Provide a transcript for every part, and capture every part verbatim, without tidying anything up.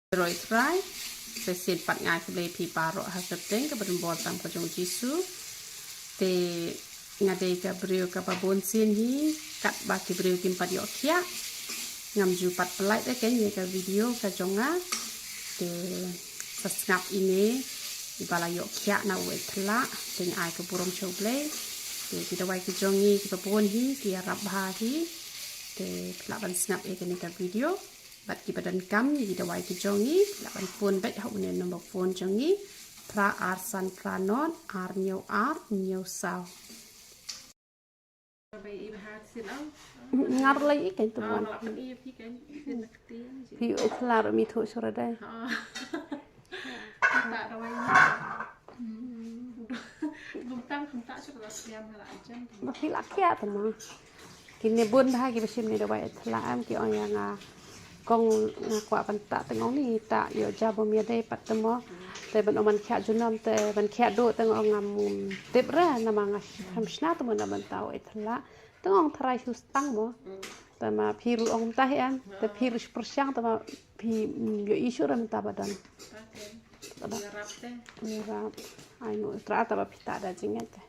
Roi Trai, sa shisien pat nga ai khublei phi baroh ha ka kyrteng kaba donbor tam ka jong u Jisu. Te nga dei ka briew kaba bun sien hi, katba ki briew kim pat ïoh khiah. Ngam ju pat pynlait ïa kane ka video ka jong nga. Te sa sngap ine iba la ïoh khiah na u Ithla, te nga ai ka burom sha U Blei. Te ki dawai ki jong ngi kiba bun hi ki ïarap bha hi. Te phi lah ban sngap ïa kane ka video. Bad kiba donkam ïa ki dawai ki jong ngi, lah ban phone beit ha une number phone jong ngi, phra ar san phra nod ar hynñiew ar hynñiew saw. Ngar lei i kein tu wan. Phi u Ithla ruh mi thuh shuh re dei. Ba phi lah khiah te mo. Kine bun bha kiba shim ne dawai Ithla, em, ki ong ïa nga, kong, nga kwah ban tah, te nga ong ni tah ïoh jia bym ïadei pat te mo. Te ban ong ban khiah junom te ban khiah duh te nga ong ngam tip re, namar nga ham shna te mo na ban tah u Ithla. Te nga ong tharai shu stang mo. Te ma phi ruh ong mynta hi, em, te phi ruh shu pyrshang te ma phi, mm, ïohi shuh re mynta ba don. Ïarap. Ai no Ithla, te ba phi tah da jingngeit te.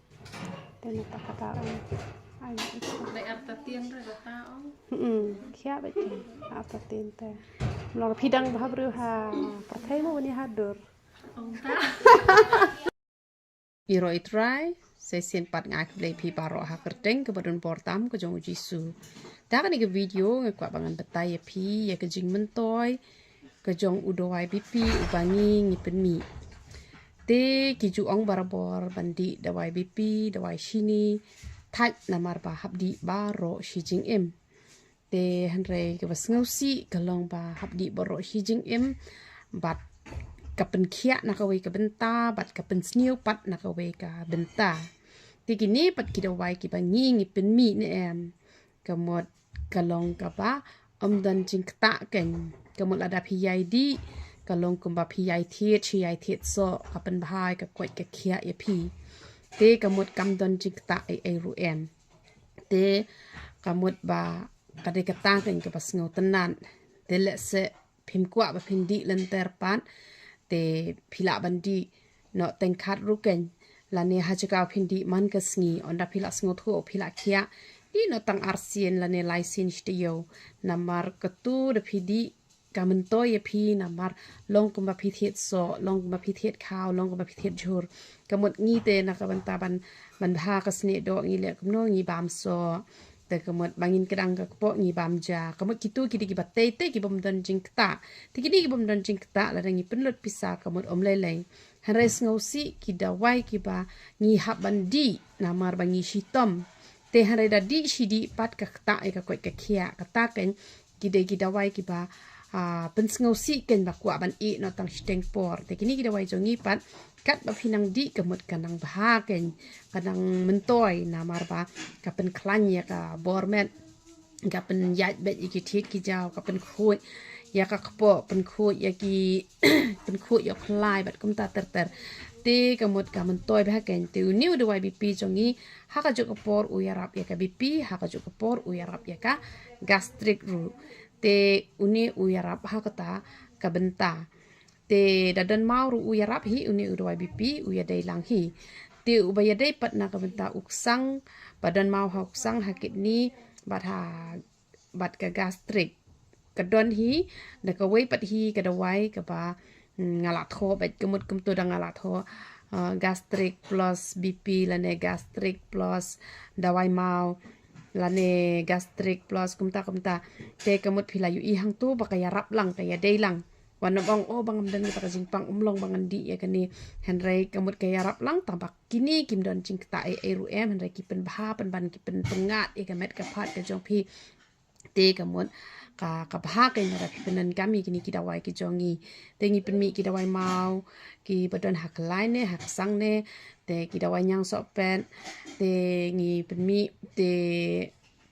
Te na ta kata ong. Ai no Ithla. Dei artatien re kata ong. Hmm, khiah beit te artatien te. Mlong phi dang bha briew ha pyrthei mo bani ha dur. Ong ta. Iro Itrai, sa shisien pat nga ai khublei phi baroh ha kyrteng kaba donbor tam ka jong u Jisu. Da kane ka video nga kwah ba ngan batai ïa phi ïa ka jingmyntoi ka jong u dawai B P uba ngi ngi pynmih. Te ki ju ong barabor ban dih dawai B P, dawai shini, thait namar ba hap dih baroh shi jingim. Te hynrei kaba sngewsih ka long ba hap dih baroh shi jingim, bad ka pynkhiah na kawei ka bynta, bad ka pynsniew pat na kawei ka bynta. Te kine pat ki dawai kiba ngi ngi pynmih ne em. Ka mut ka long kaba ym don jingktah kein. Ka mut lada phi ïai dih, ka long kumba phi ïai thied shi ïai thied soh, ka pynbha ïa ka koit ka khiah ïa phi. Te ka mut kam don jingktah ei ei ruh em. Te ka mut ba ka dei kata kein kaba sngewtynnat. Te lehse phim kwah ba phin dih lynter pat, te phi lah ban dih noh teng khat ruh kein. Lane ha jaka phin dih man ka sngi, ynda phi lah sngewthuh phi lah khiah, dih noh tang arsien lane laisien shi taïew. Namar katu da phi dih ka myntoi ïa phi namar long kumba phi thied soh, long kumba phi thied khaw, long kumba phi thied jhur. Ka mut ngi te na ka bynta ban, ban bha ka snieh doh ngi leh kumno, ngi bam soh. Te ka mut ba ngin kdang ka kpoh ngi bam ja. Ka mut kitu ki dei kiba tei tei kibym don jingktah. Te kine kibym don jingktah lada ngi pynlut pisa ka mut ym lei lei. Hynrei sngewsih ki dawai kiba ngi hap ban dih namar ba ngi shitom. Te hynrei da dih shi dih pat ka ktah ïa ka koit ka khiah, kata kein ki dei ki dawai kiba, ah, pynsngewsih kein ba kwah ban ïeh noh tang shiteng por. Te kine ki dawai jong ngi pat katba phi nang dih ka mut ka nang bha kein, ka nang myntoi namar ba ka pynkhlaiñ ïa ka bor met, ka pynïaid beit ïa ki thied ki jaw, ka pynkhuid ïa ka kpoh, pynkhuid ïa ki pynkhuid ïa u khlai bad kumta ter ter. Te ka mut ka myntoi bha kein. Te une u dawai B P jong ngi ha kajuh ka por u ïarap ïa ka B P, ha kajuh ka por u ïarap ïa ka gastric ruh. Te une u ïarap ha kata ka bynta. Te da don maw ruh u ïarap hi une u dawai B P, u ïadei lang hi. Te uba ïadei pat na ka bynta u ksang, ba don maw ha u ksang, ha kidney bad ha, bad ka gastric. Ka don hi, da kawei pat hi ka dawai kaba, mm, nga la thoh beit, ka mut kumto da nga la thoh, ah, gastric plus B P lane gastric plus dawai maw lane gastric plus kumta kumta. Te ka mut phi la ïohi hangto ba ka ïarap lang, ka ïadei lang. Wat nym ong, oh, ba ngam don kata ka jingpang, ym long ba ngan dih ïa kane. Hynrei ka mut ka ïarap lang, tang ba kine kim don jingktah ei ei ruh em, hynrei ki pynbha pynban, ki pynpyngngad ïa ka met ka phad ka jong phi. Te ka mut ka, ka bha kein lada phi pyndonkam ïa kine ki dawai ki jong ngi. Te ngi pynmih ki dawai maw kiba don ha kyllai ne ha ksang ne, te ki dawai ñiang sohpet, te ngi pynmih, te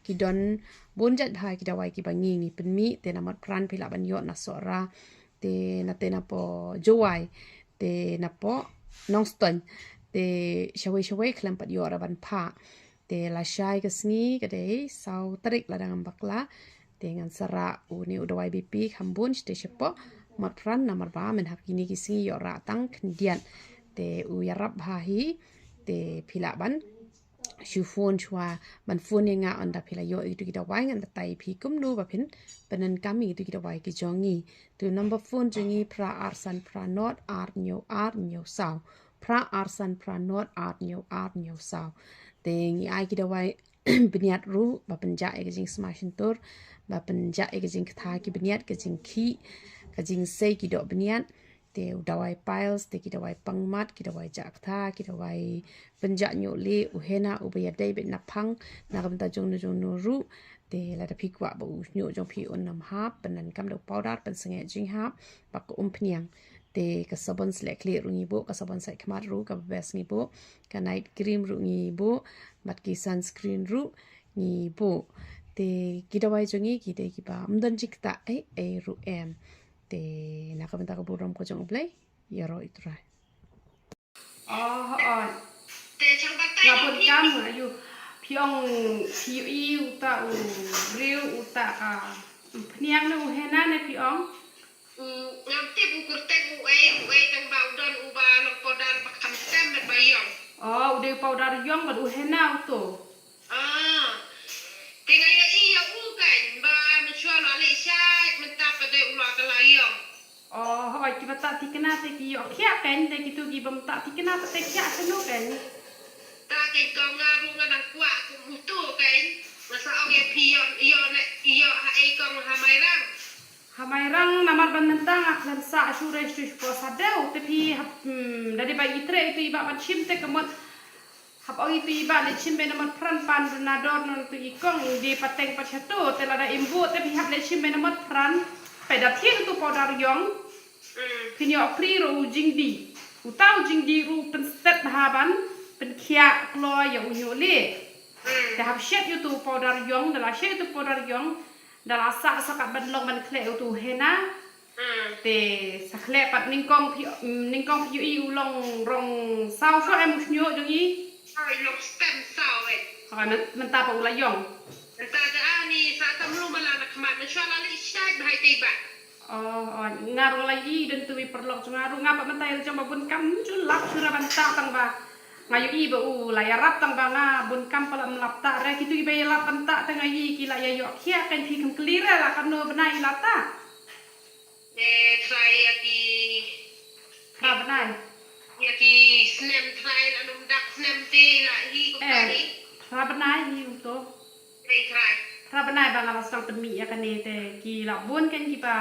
ki don bun jait bha ki dawai kiba ngi ngi pynmih, te na Motphran phi lah ban ïoh, na Sohra, te na, te na poh Jowai, te na poh Nongstoiñ, te shawei shawei khlem pat ïoh ruh ban phah. Te lashai ka sngi ka dei saw tarik lada ngam bakla, te ngan sa rah une u dawai B P kham bun sha te shapoh mat pran namar ba mynhap kine ki sngi ïoh rah tang khyndiat. Te u ïarap bha hi. Te phi lah ban shu phone shuwa ban phone ïa nga ynda phi la ïoh ïa kitu ki dawai ngan batai phi kumno ba phin pyndonkam ïa kitu ki dawai ki jong ngi. Te number phone jong ngi phra ar san phra nod ar hynñiew ar hynñiew saw. Phra ar san phra nod ar hynñiew ar hynñiew saw. Te ngi ai ki dawai bniat ruh ba pynjah ïa ka jingsma shyntur, ba pynjah ïa ka jingktha ki bniat, ka jingkhih, ka jingsei ki doh bniat. Te u dawai piles, te ki dawai pangmat, ki dawai jah ktha, ki dawai pynjah ñiuh lieh, u henna uba ïadei bad naphang na ka bynta jongno jongno ruh. Te lada phi kwah ba u shñiuh jong phi un ym hap, pyndonkam da u powder pynsangeh jinghap bad ka umphniang. Te ka sabon sleh khlieh ruh ngi buh, ka sabon sait khmat ruh kaba best ngi buh, ka night cream ruh ngi buh, bad ki sunscreen ruh ngi buh. Te ki dawai jong ngi ki dei kiba ym don jingktah ei ei ruh em. Te na ka bynta ka burom ka jong U Blei, ïaroh ïa U Trai. Oh, oh. Te chang batai nga pun kam ayu. Phi ong phi ïohi uta u briew uta ka umphniang ne u henna ne phi ong? Mm, ngam tip u kyrteng uei uei tang ba u don uba long powder ba kham stem bad ba ïong. Oh, u dei u powder ïong bad u henna uto. Ah. Te nga ïohi ïa u kan ba mynshuwa la leh shait mynta pat dei u la ka la ïong. Oh, hooid, kiba tah thikna te ki ïoh khiah kan, te kitu kiba ym tah thikna pat te khiah shano kan. Ta kan kong nga ruh nga nang kwah kum uto kan. Nga sa ong ïa phi ïoh ïoh ne ïoh ha ei kong ha Mairang. Ha Mairang namar ban mynta nga khlem sah shuh re shuh shuh sa dei te phi hap, hmm, da dei ba i treh itu i ba ban shim te ka mut. Hap ong itu i ba leit shim bad na mot pran pan duna dor non tu i kong i dei pateng pat shato te lada im buh te phi hap leit shim bad na mot pran. Peit da thied utu powder ïong. Mm. Phin ïoh free ruh u jingdih. Uta u jingdih ruh pynstet bha ban pynkhiah kloi ïa u ñiuh lieh. Mm. Te hap shet ïa utu powder ïong, da la shet ïa utu powder ïong, da la sah sa kat ban long ban khleh ïa utu henna. Hmm. Te sa khleh pat nyngkong phi, mm, nyngkong phi ïohi u long rong saw shuh em u shñiuh jong i? Ai, long stem saw eh. Hooid, myn-, mynta pat u la ïong. Mynta da ani sa tam lu mala na khmat na shuwa la leh shait bha i tei ba. Oh, oh, nga ruh la ïohi don tu i paralok jong nga ruh nga pat mynta i la jong ba bun kam ju lap shu ra ban tah tang ba. Nga ïohi ba u la ïarap tang ba nga bun kam pat la ym lap tah re kitu i ba ïalap ban tah tang nga ïohi ki la ïa ïoh khiah kan phi kam kli re la kano bnai i la tah. Te trai ïa ki phra bnai. Ïa ki snem trai la num dak snem te la hi ko. Eh, trai hi. Phra bnai hi uto. Trai trai. Phra bnai ba nga la sdang pynmih ïa kane te ki la bun kan kiba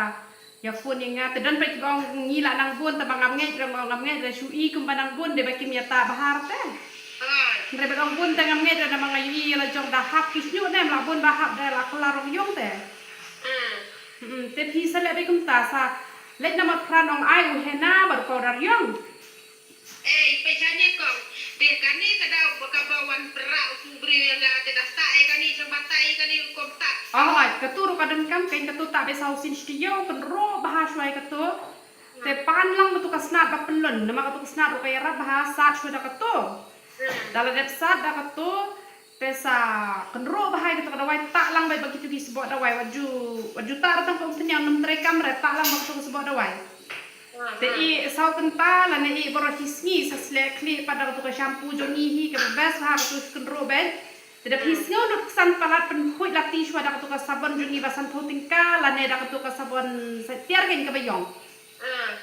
ïa phone ïa nga te don pat kiba ong ngi la nang bun te ba ngam ngeit re, ngam ngeit re shu i kumba nang bun de ba kim ïa tah bha te. Hooid. Hynrei ba ong bun te ngam ngeit re namar nga ïohi la jong da hap ki shñiuh ne em la bun ba hap de la kylla rong ïong te. Hmm. Hmm, te phi sa leh beit kumta sa leit na mot phran ong ai u henna bad u powder ïong. Eh, i peit shane kong. Te kane ka dei ba kaba wan pra u tu briew ïa nga te da tah eh kane sa batai kane rukom tah. Oh, hooid, katu ruh ka donkam kein katu tah beit saw sien shi taïew kynroh bha shuwa ïa katu. Te pan lang katu ka snat ba pynlun namar katu ka snat ruh ka ïarap bha sat shuwa da katu. Hmm. Da la dep sat da katu. Te sa kynroh bha ïa katu ka dawai tah lang bha ïa kitu ki sboh dawai wat ju, wat ju tah re tang ka umphniang nym trei kam re tah lang bha katu ka sboh dawai. Te i saw kynta lane i baroh shi sngi sa sleh khlieh pat da katu ka shampoo jong ngi hi kaba best bha katu kynroh bha. Te da phi sngew nud ksan palat pynkhuid lati shuwa da katu ka sabon jong ngi ba sanphew tyngka lane da katu ka sabon sa tiar kein kaba ïong.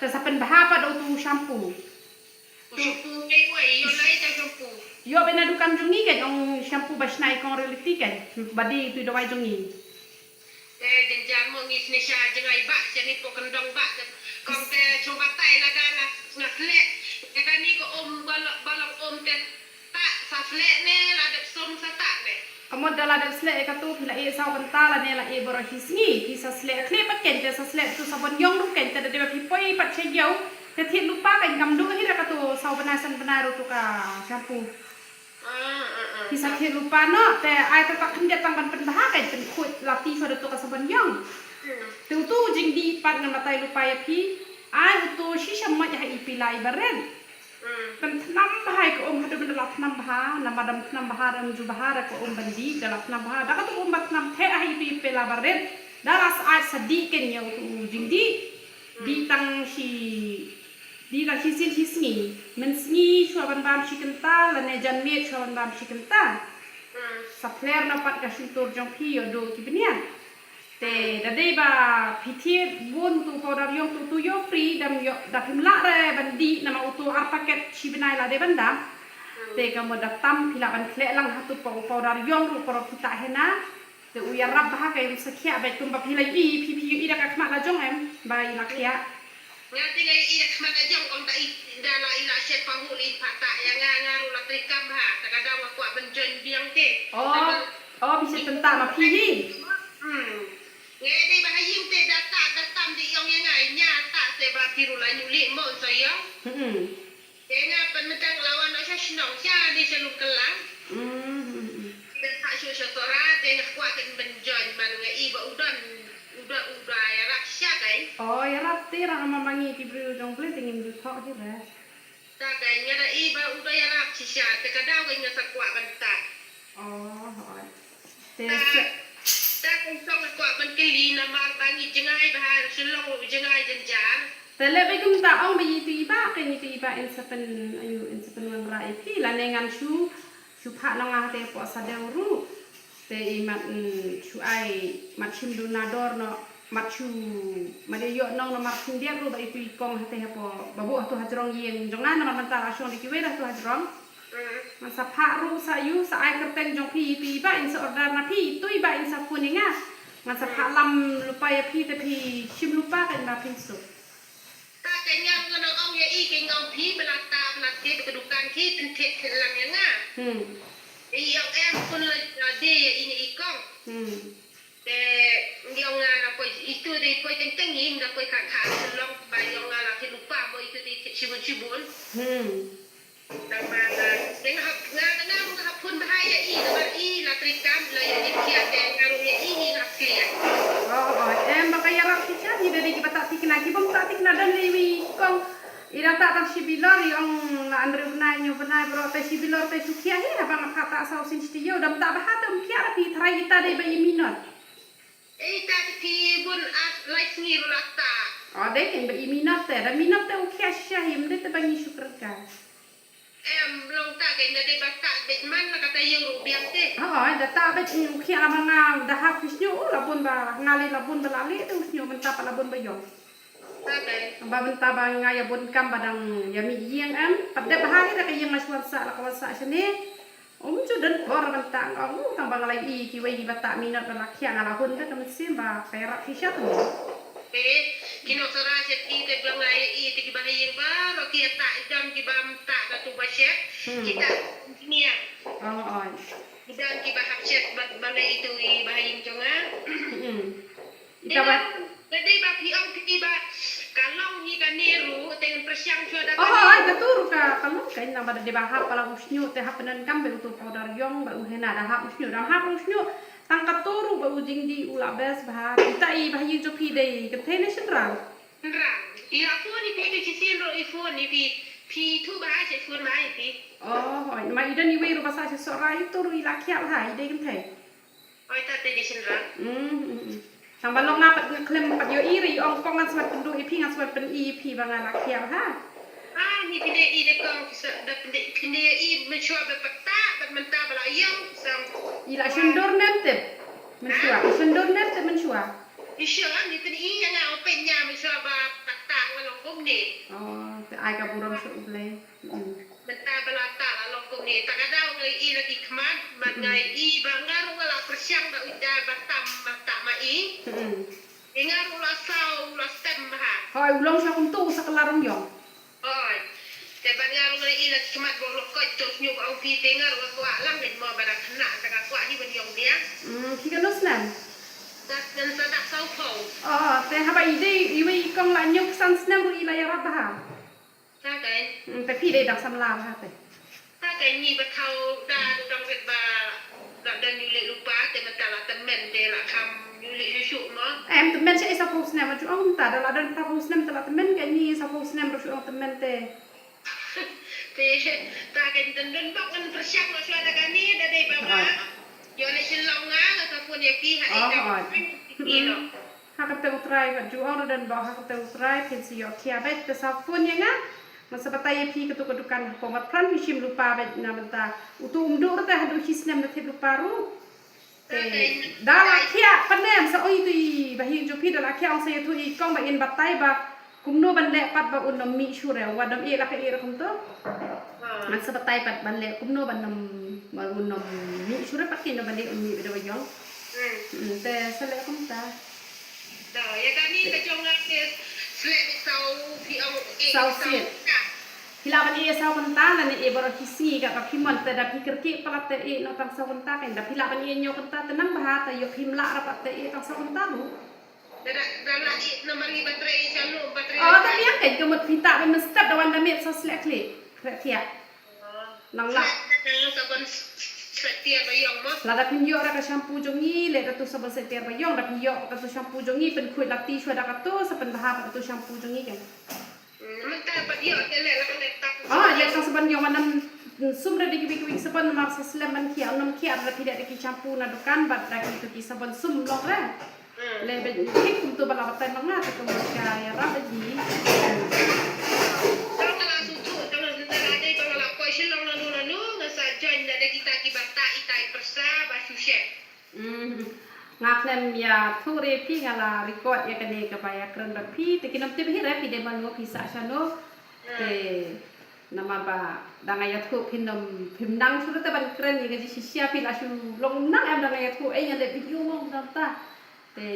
Te sa pynbha pat da utu shampoo. Shampoo ngai wai, ïoh lai ta shampoo. Ïoh bad na dukan jong ngi kan ong shampoo ba shna i kong Reality kan. Ba dei tu dawai jong ngi. Eh, jan jan mo ngi sni sha jngai ba, jani po kendong ba. Kong te chong batai lada nga, nga sleh. Te kani ko um balok, balok um te ta sa sleh ne, la dep sum sa ta ne. Ka mut da la dep sleh ïa katu phi la ïeh saw kynta lane la ïeh baroh shi sngi phi sa sleh khlieh pat kein te sa sleh tu sabon ïong ruh kein te da dei ba phi poi pat sha ïew te thied lypa kein kam duh hi da katu saw bnai san bnai ruh tu ka shampoo. Phi sa thied lypa noh te ai te ta khyndiat tang ban pynbha kein pynkhuid lati shuwa da tu ka sabon ïong. Te utu jingdih pat ngan batai lypa ïa phi ai utu shisha mait ha i pela i barit. Pynthnam bha ïa ka um haduh ban da la thnam bha namar da thnam bha da ym ju bha da ka um ban dih da la thnam bha da katu um ba thnam theh ha i pela barit da la sah sa dih kein ïa utu jingdih. Dih Dei la shisien shisngi. Mynsngi shuwa ban bam shi kynta, lane janmiet shuwa ban bam shi kynta. Sa phler na pat ka shyntur jong phi ïoh duh ki bniat. Te da dei ba phi thied bun utu u powder ïong, utu ïoh free, dam ïoh, da phim lah re ban dih, namar utu ar paket shi bnai la dei ban dam. Te ka mut da tam phi lah ban khleh lang ha utu u powder ïong ruh, para phi tah hena. Te u ïarap bha, ka ïoh sakhiah bad kumba phi la ïohi, phi phi ïohi da ka khmat la jong em ba i la khiah. Nga te nga ïohi da ka khmat la jong, ong da i, da la i la shet pahuh, la i phah tah ïa nga, nga ruh la trei kam bha, ta ka daw nga kwah ban join biang te. Oh, oh, phi shet pyntah ma phi hi. Hmm. Nga dei ba ha ïing te da tah da tam dei ong ïa nga, ïa nga tah te ba phi ruh la ñiuh leh mo so ïa. Hmm. Te nga pynmynta la wan noh sha shnong, sha dei sha Lum Kylla. Hmm, hmm, hmm. Te sa shu sha Tora, te nga kwah ken ban join, man nga i ba u don, u don, u da ïarap shisha kai. Oh, ïarap te, rang ma ma ngi ki briew jong Blei te ngim ju thok hi re. Ta kai nga da i ba u da ïarap shisha, te ka daw kai nga sa kwah ban tah. Oh, hooid. Te ta, sa ta kai song nga kwah ban kylli namar ba ngi jngai bha, Shillong ruh jngai jynjar. Te leh beit kumta, ong beit ïa itu i bah, kein itu i bah in sa pyn, ayu, in sa pynwanrah ïa phi, lane ngan shu, shu phah noh nga hate hapoh Sadew ruh. Te i mat, mm, shu ai, mat shim duna dor noh, mat shu, mat ïa ïoh nong noh mar khyndiat ruh ba itu i kong hate hapoh, ba buh hatu hajrong ïing jong nga, namar mynta la shong da kiwei da hatu hajrong. Ngan sa phah ruh sa ïoh, sa ai kyrteng jong phi itu i bah in sa order na phi, itu i bah in sa phone ïa nga. Ngan sa phah lam lypa ïa phi te phi shim lypa kein ba phin suk. Ta kein nga ruh ngan ong ïa i, kein nga ong phi ba la tah ba la thied ka dukan, phi pynthied thied lang ïa nga. Hmm. I ong em, pun la, la dei ïa i ne i kong. Hmm. Te i ong nga la poi, itu te i poi teng teng, i nga poi kha kha Shillong, ba i ong nga la thied lypa mo, itu te i thied shibun shibun. Hmm. Tang ba nga, te nga hap, nga, nga, nga ruh nga hap phone bha ïa i, namar i la trei kam, la ïoh i khiah te nga ruh ïa i, i nga hap khiah. Oh, oh, em ba ka ïarap shisha hi, da dei kiba tah thikna, ki bym tah thikna don lei wi kong. I da tah tang shi bilor, i ong la hynriew bnai hynñiew bnai baroh te shi bilor te shu khiah hi, haba nga phah tah saw sien shi taïew, da ym tah bha te ym khiah, da phi tharai ita dei ba i minot. Ita te phi bun ar lai sngi ruh la tah. Oh, dei kein ba i minot te, da minot te u khiah shisha hi, ym dei te ba ngi shu kren ka. Em, long ta kein da dei ba tah beit man la ka taïew ruh biang te. Oh, da tah beit, u khiah la ba nga da hap ki shñiuh, u la bun ba nga lei la bun ba la leh te u shñiuh mynta pat la bun ba ïong. Ta kein. Ba mynta ba nga ïa bun kam ba dang ïa mih ïing em, pat dep bha hi da ka ïing la shu wan sah la ka wan sah shane. Um ju don por ban tah nga, u tang ba nga la ïohi kiwei kiba tah minot ba la khiah nga la hun da ka mynsiem ba ka ïarap shisha te. Te ki nongshakri sha ki te ba nga ïohi te kiba ha ïing baroh ki ïa tah, i don kiba ym tah da tu ba shet, ki tah engineer. Oh, oh. I don kiba hap shet bad ba leh itu i ba ha ïing jong nga. Hmm. Ita ba. Te da dei ba phi ong phi ba ka long hi kane ruh te ngan pyrshang shuwa da kane. Oh, ai, katu ruh ka, ka long kein, nang ba da dei ba hap palat u shñiuh te hap pyndonkam beit utu u powder ïong bad u henna da hap u shñiuh, da hap u shñiuh. Tang katu ruh ba u jingdih u la best bha. Ita i ba ha ïing jong phi dei kynthei ne shynrang? Shynrang. I la phone ïa phi te shisien ruh i phone ïa phi. Phi thuh bha sha i phone bha ïa phi. Oh, hooid. Ma i don iwei ruh ba sah sha Sohra, itu ruh i la khiah bha, i dei kynthei? Oi, ta te dei shynrang. Mm, mm, mm. Tang ba long nga pat nga khlem pat ïohi re, i ong kong ngan smat pynduh ïa phi, ngan smat pyni ïa phi ba nga la khiah ha. Ah, ni pynduh ïa i de kong, ki sa da pynduh, pynduh ïa i mynshuwa ba pat tah, bad mynta ba la ïong, sam. I la shon dur nem tip mynshuwa, i shon dur nem tip mynshuwa. I shon, ni pynduh ïa nga, o pynduh ïa mynshuwa ba pat tah nga long kumne. Oh, te ai ka burom sha U Blei. Mm. Mynta ba la tah la long kumne, ta ka daw nga ïohi la ki khmat, bad nga ïohi ba nga ruh nga la pyrshang da u da ba tam ba tah ma i. Mm. Te nga ruh la saw, la stem bha. Hooid, u long sha kumtu u sa kylla rong ïong. Hooid. Te bad nga ruh nga ïohi la ki khmat ba u la koit, to shñiuh ba ong phi te nga ruh nga kwah lang, ngeit mo ba da khynnah te ka kwah hi ban ïong biang. Mm, phi katno snem? Nga snem sa dak saw phew. Oh, te haba i dei iwei i kong la hynñiew ksan snem ruh i la ïarap bha. Ka kein. Mm, te phi dei dang samla bha te. Ka kein, ngi ba thaw da dang rit ba la don ïuleh lypa te mynta la tymmen te la kham ïuleh shuh shuh mo. Em, tymmen sha i saphew snem, ma ju ong mynta da la don phra phew snem te la tymmen, kein ngi saphew snem ruh shu ong tymmen te. Te ta kein, don don bok ngan pyrshang noh shuwa da kane da dei ba nga. Hooid. Ïoh leit Shillong nga, nga sa phone ïa phi ha. Oh, dei ka hooid. Phi noh. Ha ka kyrteng U Trai, wat ju ong ruh don bok, ha ka kyrteng U Trai phin sa ïoh khia beit, te sa phone ïa nga. Ngan sa batai ïa phi katu ka dukan ha Pamar Pran, phi shim lypa beit na bynta. Utu um duh ruh te haduh shi snem da thied lypa ruh. Te da la khia pat ne, sa ong ïa tu i bahaïing jong phi, da la khia ong sa ïathuh ïa i kong ba in batai ba kumno ban leh pat ba un ym mih shuh re, wat ym ïeh la ka ïeh ruh kumto. Ngan sa batai pat ban leh kumno ban ym, ban un ym mih shuh re pat, ki na ban leh un mih beit da ba ïong. Hmm, te sa leh kumta. Da, ïa kane ka jong nga te sleh beit saw, phi ong eh, saw saw siat. Phi lah ban ïeh saw kynta lane ïeh baroh shi sngi, katba phi mon, te da phi kyrkieh palat te ïeh noh tang saw kynta, kan da phi lah ban ïeh hynñiew kynta te nang bha, te ïoh phim lah ra pat te ïeh tang saw kynta ruh. Da, da, da lah ïeh namar ngi ba trei shalom, ba trei. Oh, te biang, kan ka mut phi tah ban mynstep da wan da miet saw sleh khlieh. Khreh thiah. Nang lah. Sabon setiar ba ïong mo. Lada phin ïoh ra ka shampoo jong ngi, leh katu sabon setiar ba ïong, da phin ïoh katu shampoo jong ngi, pynkhuid lati shuwa da katu, sa pynbha pat katu shampoo jong ngi kan. Hmm, mynta pat ïoh, te leh la ka leh tang. Ah, leh tang sabon ïong, wan ym sum re da kiwei kiwei sabon, namar sa slem ban khia, ym khia da phi leh da ki shampoo na dukan, bad da kitu ki sabon sum long re. Hmm. Leh bad ngi kumtu ba la batai ma nga te kumba ka ïarap bad ngi. Tang nga la shu thuh, tang nga la dei ba nga la poi Shillong lano lano, nga sa join da kita ki ba tah itai pyrsa ba shu shet. Hmm. Nga khlem ïathuh re phi, nga la record ïa kane kaba ïakren bad phi, te kin ym tip hi re phi dei mano, phi sah shano. Te namar ba da nga ïathuh phin ym, phim nang shuh te ban kren ïa ka jingshisha, phi la shu long nang em da nga ïathuh, eh, nga leh video mo, kumta. Te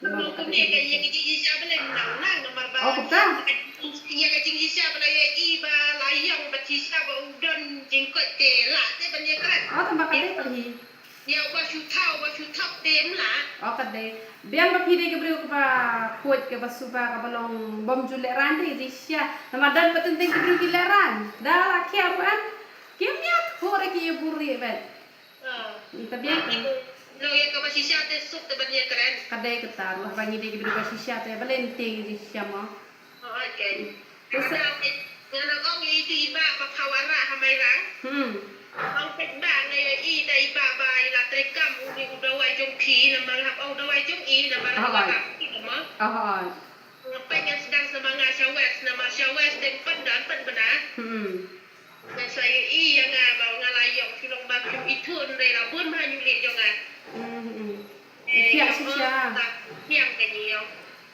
namar ba kumne ka ïa ka jingshisha ba leh nang nang, namar ba. Oh, kumta. Ïa ka jingshisha ba la ïohi ba la ïong ba shisha ba u don jingkoit te lah te ban ïakren. Oh, tang ba ka dei pat hi. Ïa uba shu thaw, uba shu thok te em lah. Oh, ka dei. Biang ba phi dei ka briew kaba khuid, kaba suba, kaba long bym ju lehraiñ te jingshisha. Namar don pat teng teng ki briew ki lehraiñ. Da la khia ruh em. Kim ïathuh re ki ïa buhrieh beit. Ah. Te biang. Long ïa kaba shisha te suk te ban ïakren. Ka dei kata ruh, haba ngi dei ki briew ba shisha te balei te jingshisha mo. Oh, okay. Te sa nga nang ong ïa itu i bah ba phawa rah ha Mairang. Hmm. Ong peit bah, nga ïohi da i bah ba i la treikam uni u dawai jong phi, namar hap ong dawai jong i, namar i la rah phi mo. Nga peit ngan sdang sa ma nga sha West, namar sha West te pyndan pynbna. Hmm. Nga sa ïohi ïa nga ba nga la ïong shu long ba kum itu hynrei la bun bha ïa u leh jong nga. Hmm, hmm. Eh, ïa shisha. Ïa ka ïong.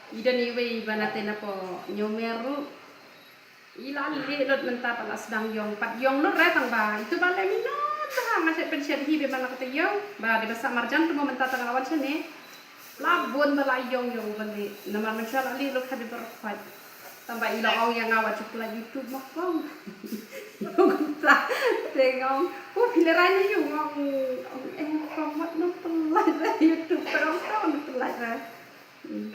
I don iwei ba na te na po Ñiewmer ruh. I la leh lut mynta pat la sdang ïong, pat ïong lut re tang ba itu ba leh minot bha, nga shet pynshet hi ba man la kata ïong ba dei ba sah marjan tu mo mynta tang la wan shane. La bun ba la ïong ïong ba leh namar mynshuwa la leh lut khat ba rkhot. Tang ba i la ong ïa nga wat ju pynlait YouTube ma kong. Ïong kumta te nga ong u phi lehraiñ ïa u, nga ong eh kong wat nang pynlait re YouTube, te ong kong nang pynlait re. Hmm.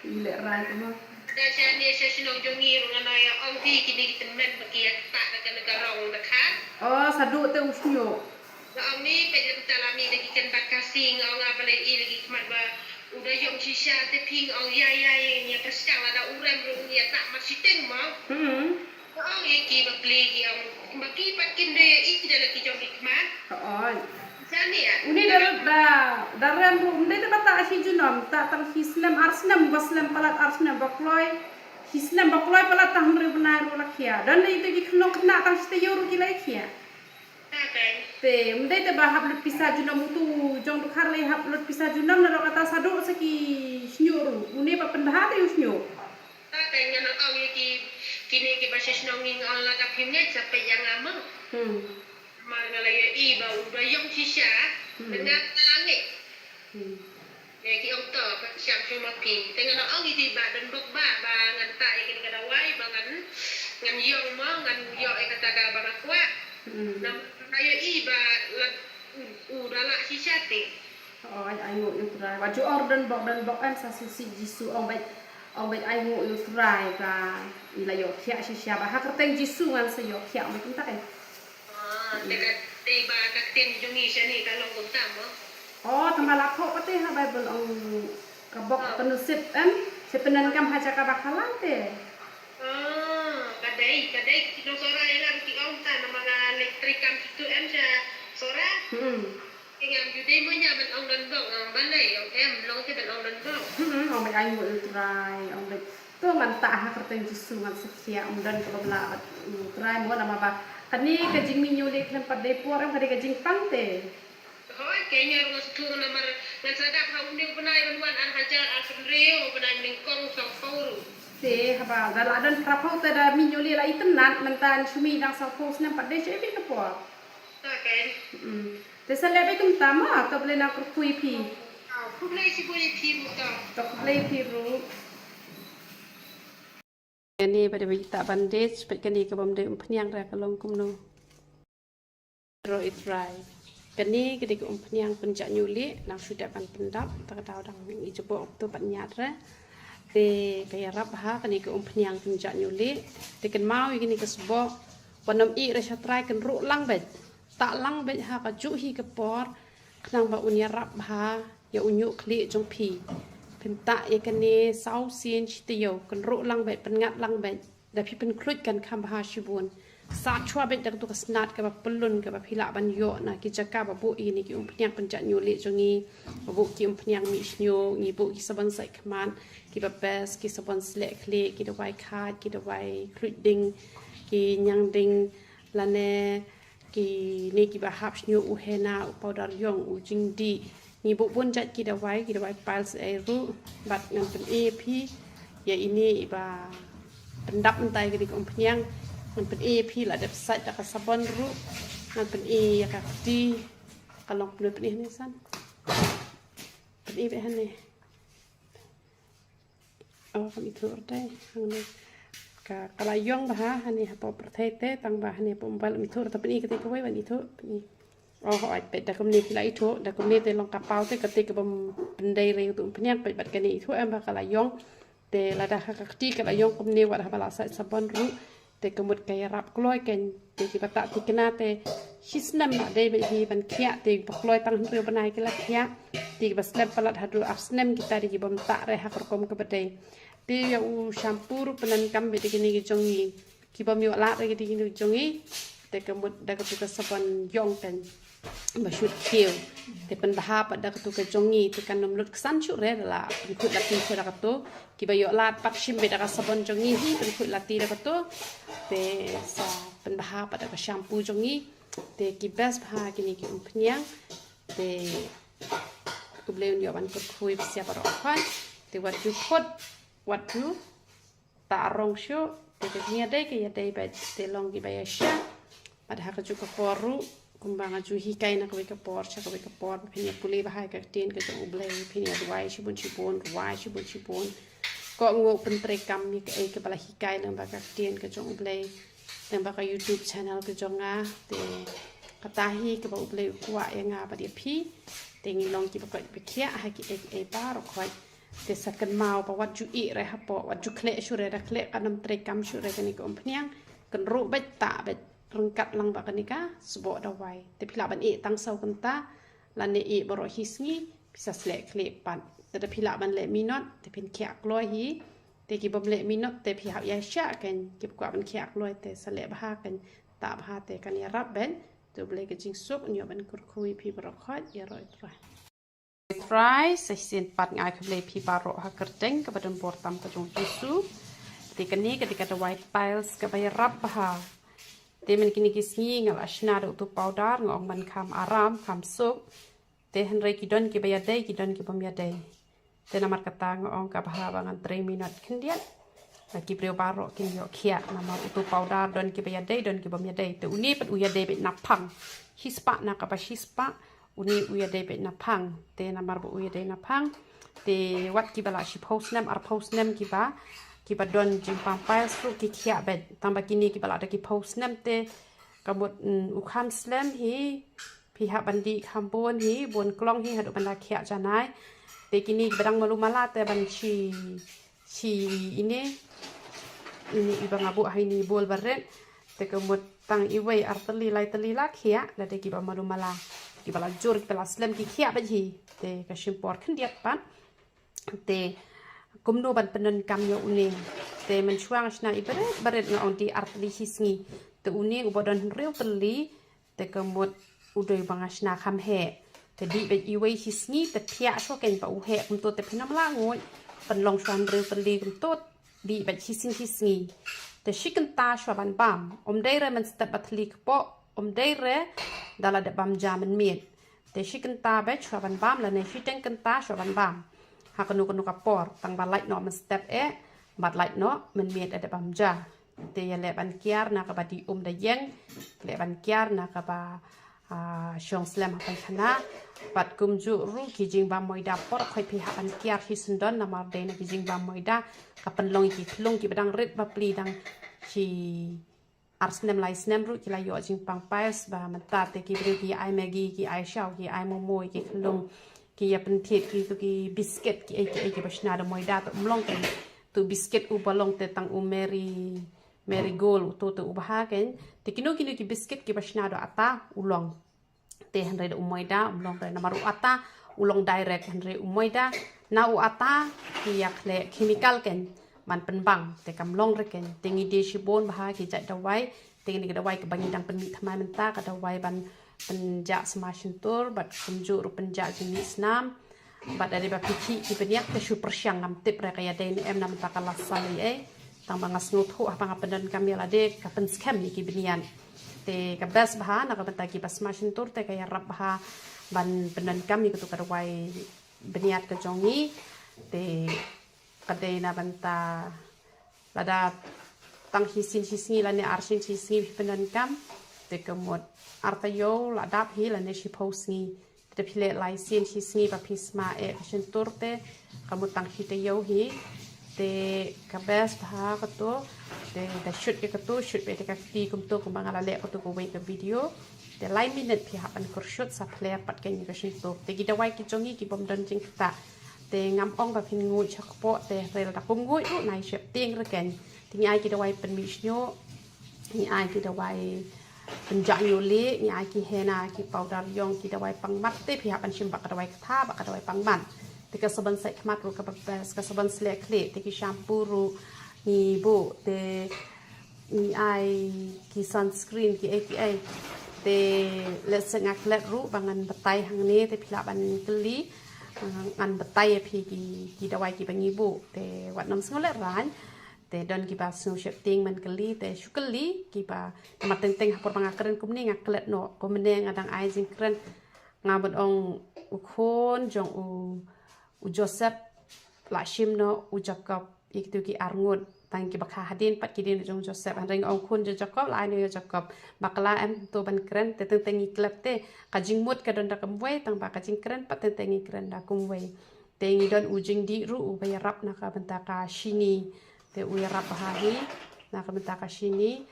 I lehraiñ te mo. Da shane sha shnong jong ngi ruh nga nang ïa ong phi kine ki tymmen ba ki ïa ktah da kane ka rong da khat. Oh, sa duh te u shñiuh. Nga ong ni peit lem ta la mih da ki kynbat Khasi, nga ong nga balei i la ki khmat ba u da ïong shisha te phi, nga ong ïa ïa ïa ïa pyrshang lada u rem ruh un ïa tah marshiteng mo. Hmm. Nga ong ïa ki ba plie ki ong ba ki pat kim dei ïa i da la ki jong ki khmat. Hooid. Jani ïa. Une da da da rem ruh um dei te ba tah shi junom, tah tang shi snem ar snem, ba slem palat ar snem ba kloi. Shi snem ba kloi palat tang hynriew bnai ruh la khia. Don dei te ki khynnah khynnah tang shi taïew ruh ki la khia. Te um dei te ba hap lut pisa junom, utu jong dkhar lei hap lut pisa junom, naduh kata sa duh sa ki shñiuh ruh. Une ba pynbha te u shñiuh. Ta te ngan ong ïa ki, kine ki ba sha shnong ngi, nga ong lada phim ngeit sa peit ïa nga mo. Hmm. Namar nga la ïohi ba u da ïong shisha. Hmm. Te nga la ngeit. Hmm. Ïa ki ong to pyrshang shuh ma phi. Te ngan ong ïa ki ba don bok ba ba ngan tah ïa kine ka dawai ba ngan, ngan ïong mo, ngan ïoh ïa kata ka ba nga kwah. Hmm. Namar nga ïohi ba la u, u da lah shisha te. Hooid, ainguh ïa u Trai. Wat ju ong don bok don bok em, sa sngewsih Jisu, ong beit, ong beit ainguh ïa u Trai ba i la ïoh khiah shisha, ba ha kyrteng Jisu ngan sa ïoh khiah, ong beit kumta em. Ah, te ka, te ba ka ktien jong ngi shane ka long kumta mo. Oh, tang ba la thoh pat te ha Baibl ong ka bok pynusip em, sa pyndonkam ha jaka ba khalat te. Ah, ka dei, ka dei ki nong Sohra ïa nga ruh ki ong ta namar nga leit treikam kitu em sha Sohra. Hmm. Ngam ju dei mo nya ban ong don bok, ong balei, ong em, long te ban ong don bok. Hmm, ong bad ai ngut u Trai, ong bad to ngan tah ha kyrteng Jisu ngan sa thiah, ong don kaba blah bad u Trai mo namar ba kane ka jingmih ñiewlieh khlem pat dei por em ka dei ka jingpang te. Hooid, ke ñiar ngan sa thung namar ngan sa dap ha une u bnai ban wan ar hajar ar pynriew, u bnai nyngkong sawphew ruh. Te haba da la don phraphew te da mih ñiewlieh la itynnat, mynta shu mih dang sawphew snem pat dei sha iwei ka por. Okay. Mm. Te sa leh beit kumta ma, to Blei na kyrkhu ïa phi. Ah, khublei shibun ïa phi ruh to. To khublei phi ruh. Kane ba dei ba ita bandage, bad kane ka bym dei umphniang re ka long kumno. Ro i Trai. Kane ka dei ka umphniang pynjah ñiewlieh, nang shu dep ban pyndap, ta ka daw dang i jabok to pat ñiat re. Te ka ïarap ha kane ka umphniang pynjah ñiewlieh. Te kynmaw ïa kane ka sbok. Wan ym ïeh re sha Trai, kynruh lang beit. Tah lang beit ha kajuh hi ka por, khnang ba un ïarap bha ïa u ñiuh khlieh jong phi. Phin tah ïa kane saw sien shi taïew, kynruh lang beit, pynngat lang beit. Da phi pynkhluit kan kham bha shibun. Sah shuwa beit da katu ka snat kaba pyllun kaba phi lah ban ïoh na ki jaka ba buh ïa kine ki umphniang pynjah ñiewlieh jong ngi. Ba buh ki umphniang mih shñiuh, ngi buh ki sabon sait khmat, kiba best, ki sabon sleh khlieh, ki dawai khaid, ki dawai khluit ding, ki ñiang ding, lane kine kiba hap shñiuh, u henna, u powder ïong, u jingdih. Ngi buh bun jait ki dawai, ki dawai piles ei ruh, bad ngan pyni ïa phi ïa ine iba pyndap mynta ïa kane ka umphniang, ngan pyni ïa phi la dep sait da ka sabon ruh, ngan pyni ïa ka kti, ka long kumno, pyni hangne san. Pyni beit hangne. Oh, kam ithuh re te, hangne. Ka, ka la ïong bha hangne hapoh pyrthei te, tang ba hangne hapoh mobile kam ithuh re te, pyni kata kawei ban ithuh, pyni. Oh, hooid, peit da kumne phi la ithuh, da kumne te long ka paw te, kata ka bym pyndei re utu umphniang, peit bad kane ithuh em ba ka la ïong. Te lada ha ka kti ka la ïong kumne wat haba la sait sabon ruh. Te ka mut ka ïarap kloi kein, te kiba tah thikna te shi snem la dei beit hi ban khiah, te ba kloi tang hynriew bnai ki la khiah, te kiba slem palat haduh ar snem kita dei ki bym tah re ha ka rukom kaba dei. Te ïa u shampoo ruh pyndonkam beit da kine ki jong ngi, ki bym ïoh lad re ki dei kine ki jong ngi, te ka mut da katu ka sabon ïong kein. Ba shu khiew. Te pynbha pat da katu ka jong ngi, te kan ym lut ksan shuh re da la pynkhuid lati shuh da katu. Kiba ïoh lad pat shim beit da ka sabon jong ngi hi, pynkhuid lati da katu. Te sa pynbha pat da ka shampoo jong ngi. Te ki best bha kine ki umphniang. Te U Blei un ïoh ban kyrkhu ïa phi baroh khoit. Te wat ju khut, wat ju tah rong shuh, te ka jingïadei ka ïadei beit, te long kiba ïasyah. Bad ha kajuh ka por ruh, kumba nga ju hikai na kawei ka por sha kawei ka por, ba phin ïa pule bha ïa ka ktien ka jong U Blei, phin ïa duwai shibun shibun, rwai shibun shibun. Kohnguh, pyntreikam ïa kaei kaba la hikai lyngba ka ktien ka jong U Blei, lyngba ka YouTube channel ka jong nga. Te kata hi kaba U Blei u kwah ïa nga bad ïa phi. Te ngin long kiba koit ba khiah ha kiei kiei baroh khoit. Te sa kynmaw ba wat ju ïeh re hapoh, wat ju khleh shuh re, da khleh kan ym treikam shuh re kane ka umphniang. Kynruh beit, tah beit, ryngkat lang bad kane ka sboh dawai. Te phi lah ban ïeh tang saw kynta, lane ïeh baroh hi sngi, phi sa sleh khleh pat. Te da phi lah ban leh minot, te phin khiah kloi hi. Te ki bym leh minot, te phi hap ïasyah kein, kiba kwah ban khiah kloi, te sa leh bha kein, tah bha te kan ïarap beit. Te U Blei ka jingsuk un ïoh ban kyrkhu ïa phi baroh khoit, ïaroh ïa U Trai. Trai, sa shisien pat nga ai khublei ïa phi baroh ha kyrteng kaba donbor tam ka jong U Jisu. Te kane ka dei ka dawai piles kaba ïarap bha. Te mynta kine ki sngi nga la shna da utu u powder, nga ong ban kham aram, kham suk. Te hynrei ki don kiba ïadei, ki don ki bym ïadei. Te namar kata nga ong ka bha ba ngan trei minot khyndiat. Ba ki briew baroh kin ïoh khiah, namar utu u powder don kiba ïadei, don ki bym ïadei. Te une pat u ïadei beit naphang. Shispah na kaba shispah, une u ïadei beit naphang. Te namar ba u ïadei naphang, te wat kiba la shiphew snem, arphew snem kiba, kiba don jingpang piles ruh ki khiah beit. Tang ba kine kiba la da ki phew snem te ka mut, mm, u kham slem hi, phi hap ban dih kham bun hi, bun klong hi, haduh ban da khiah janai. Te kine kiba dang malu mala te ban shi, shi ine, ine iba nga buh ha ine i bowl ba rit. Te ka mut tang iwei ar tylli lai tylli la khiah, lada kiba malu mala. Kiba la jur, kiba la slem ki khiah beit hi. Te ka shim por khyndiat pat. Te kumno ban pyndonkam ïa une. Te mynshuwa nga shna i barit barit, nga ong dih ar tylli shi sngi. Te une uba don hynriew tylli, te ka mut u dei ba nga shna kham heh. Te dih beit iwei shi sngi te phiah shuwa kein ba u heh kumto te phin ym lah nguid. Pynlong shuwa hynriew tylli kumto, dih beit shi sngi shi sngi. Te shi kynta shuwa ban bam, ym dei re mynstep ba thylli kpoh, ym dei re da la dep bam ja mynmiet. Te shi kynta beit shuwa ban bam lane shiteng kynta shuwa ban bam ha kano kano ka por, tang ba lait noh mynstep eh bad lait noh mynmiet eh da bam ja. Te ïa leh ban kiar na kaba dih um da ïeng, leh ban kiar na kaba ah, shong slem ha paikhana. Bad kumjuh ruh ki jingbam moida por khoit phi hap ban kiar shi syndon namar dei na ki jingbam moida ka pynlong ïa ki khlung kiba dang rit bapli dang shi ar snem lai snem ruh ki la ïoh jingpang piles ba mynta te ki briew ki ai Maggi, ki ai shaw, ki ai momo ïa ki khlung, ki ïa pynthied kitu ki biscuit kiei kiei kiba shna da moida, te ym long kein. Tu biscuit uba long te tang u Mary, Marigold, uto te u bha kein. Te kino kino ki biscuit kiba shna da ata u long. Te hynrei da u moida ym long re namar u ata u long direct, hynrei u moida na u ata ki ïa khleh chemical kein ban pynbang, te kam long re kein. Te ngi die shibun bha ki jait dawai. Te kane ka dawai kaba ngi dang pynmih thymmai mynta ka dawai ban pynjah sma shyntur bad kumjuh ruh pynjah jingmih snam. Bad lada ba phi khih ki bniat te shu pyrshang, ngam tip re ka ïadei ne em na mynta ka la saw ei ei. Tang ba nga sngewthuh haba nga pyndonkam ïa lade ka pynskhem ïa ki bniat. Te ka best bha na ka bynta kiba sma shyntur te ka ïarap bha ban pyndonkam ïa katu ka dawai bniat ka jong ngi. Te ka dei na bynta lada tang shisien shi sngi lane arsien shi sngi phi pyndonkam, te ka mut ar taïew la dap hi lane shiphew sngi. Te phi leh lai sien shi sngi ba phi sma eh ka shyntur te ka mut tang shi taïew hi. Te ka best bha katu. Te da shoot ïa katu, shoot beit ïa ka kti kumtu kumba nga la leh katu kawei ka video. Te lai minit phi hap ban kyrshoot sa phler pat kein ïa ka shyntur. Te ki dawai ki jong ngi ki bym don jingktah. Te ngam ong ba phin nguid sha kpoh, te hynrei lada kum nguid ruh nai sheptieng re kein. Te ngi ai ki dawai pynmih shñiuh, ngi ai ki dawai pynjah ñiuh lieh, ngi ai ki henna, ki powder ïong, ki dawai pangmat, te phi hap ban shim bad ka dawai ktha bad ka dawai pangmat. Te ka sabon sait khmat ruh kaba best, ka sabon sleh khlieh, te ki shampoo ruh ngi buh, te ngi ai ki sunscreen kiei kiei. Te lehse nga klet ruh ba ngan batai hangne, te phi lah ban kylli, ngan batai ïa phi ki, ki dawai kiba ngi buh. Te wat nym sngew lehraiñ. Te don kiba sngew sheptieng ban kylli, te shu kylli kiba, namar teng teng ha por ba nga kren kumne nga klet noh. Kumne nga dang ai jingkren, nga mut ong u khun jong u, u Joseph la shim noh u Jakob ïa kitu ki arngut. Tang kiba kha hadien pat ki dei jong u Joseph, hynrei nga ong khun jong u Jakob la ai noh ïa u Jakob. Bakla em to ban kren, te teng teng ngi klet te ka jingmut ka don da kumwei, tang ba ka jingkren pat teng teng ngi kren da kumwei. Te ngi don u jingdih ruh uba ïarap na ka bynta ka shini. Te u ïarap bha hi na ka bynta ka shini.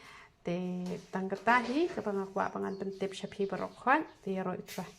Te tang kata hi kaba nga kwah ba ngan pyntip sha phi baroh khoit. Te ïaroh ïa u Trai.